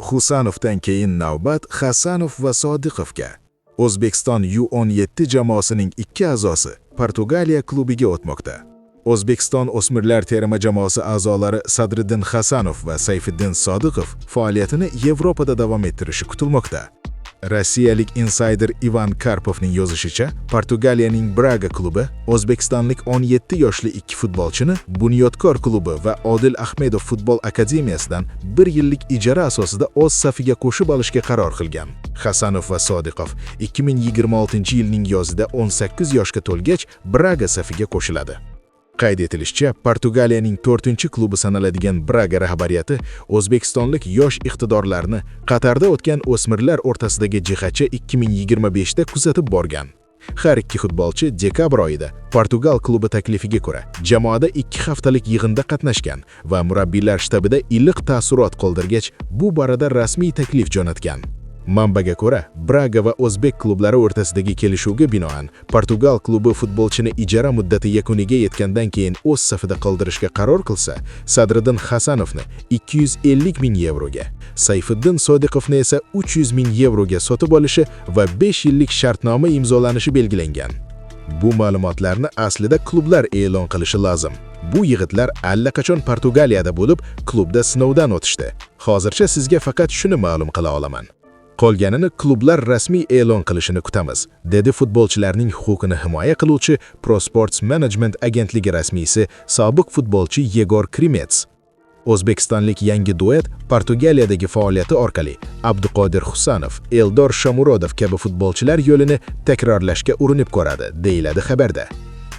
Husanovdan keyin navbat Hasanov va Sodiqovga. O'zbekiston U17 jamoasining ikki a'zosi Portugaliya klubiga o'tmoqda. O'zbekiston o'smirlar terma jamoasi a'zolari Sadriddin Hasanov va Sayfiddin Sodiqov faoliyatini Yevropada davom ettirishi kutilmoqda. Rossiyalik insayder Ivan Karpovning yozishicha, Portugaliyaning Braga klubi o'zbekistonlik 17 yoshli ikki futbolchini Bunyodkor klubi va Odil Ahmedov futbol akademiyasidan bir yillik ijara asosida o'z safiga qo'shib olishga qaror qilgan. Hasanov va Sodiqov 2026-yilning yozida 18 yoshga to'lgach Braga safiga qo'shiladi. Qayd etilishicha, Portugaliyaning 4-klubi sanaladigan Braga rahbariyati o'zbekistonlik yosh iqtidorlarni Qatarda o'tgan o'smirlar o'rtasidagi JHC 2025 da kuzatib borgan. Har ikki futbolchi dekabr oyida Portugal klubi taklifiga ko'ra jamoada 2 haftalik yig'inda qatnashgan va murabbiylar shtabida iliq taassurot qoldirgach, bu borada rasmiy taklif jo'natgan. Manbaga ko'ra, Braga va o'zbek klublari o'rtasidagi kelishuvga binoan, Portugal klubi futbolchini ijara muddati yakuniga yetgandan keyin o'z safida qoldirishga qaror qilsa, Sadriddin Hasanovni 250 ming yevroga, Sayfiddin Sodiqovni esa 300 ming yevroga sotib olishi va 5 yillik shartnoma imzolanishi belgilangan. Bu ma'lumotlarni aslida klublar e'lon qilishi lozim. Bu yigitlar allaqachon Portugaliyada bo'lib, klubda sinovdan o'tishdi. Hozircha sizga faqat shuni ma'lum qila olaman. Qolganini klublar rasmiy e'lon qilishini kutamiz, dedi futbolchilarning huquqini himoya qiluvchi Pro Sports Management agentligi rasmiysi, sobiq futbolchi Yegor Krimets. O'zbekistonlik yangi duet Portugaliyadagi faoliyati orqali Abduqodir Husanov, Eldor Shomurodov kabi futbolchilar yo'lini takrorlashga urinib ko'radi, deyiladi xabarda.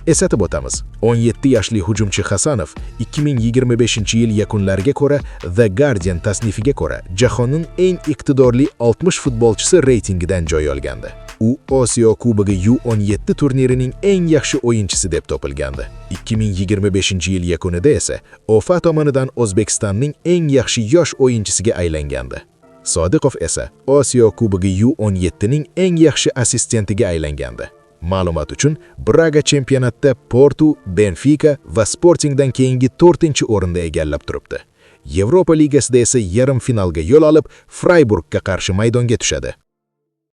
Eslatib o'tamiz, 17 yoshli hujumchi Hasanov 2025-yil yakunlariga ko'ra The Guardian tasnifiga ko'ra jahonning eng iqtidorli 60 futbolchisi reytingidan joy olgandi. U Osiyo Kubogi U17 turnirining eng yaxshi o'yinchisi deb topilgandi. 2025-yil yakunida esa OFA tomonidan O'zbekistonning eng yaxshi yosh o'yinchisiga aylangandi. Sodiqov esa Osiyo Kubogi U17 ning eng yaxshi assistentiga aylangandi. Ma'lumot uchun, Braga chempionatda Portu, Benfica va Sportingdan keyingi 4-o'rinda egallab turibdi. Yevropa Ligasida esa yarim finalga yo'l olib, Freiburgga qarshi maydonga tushadi.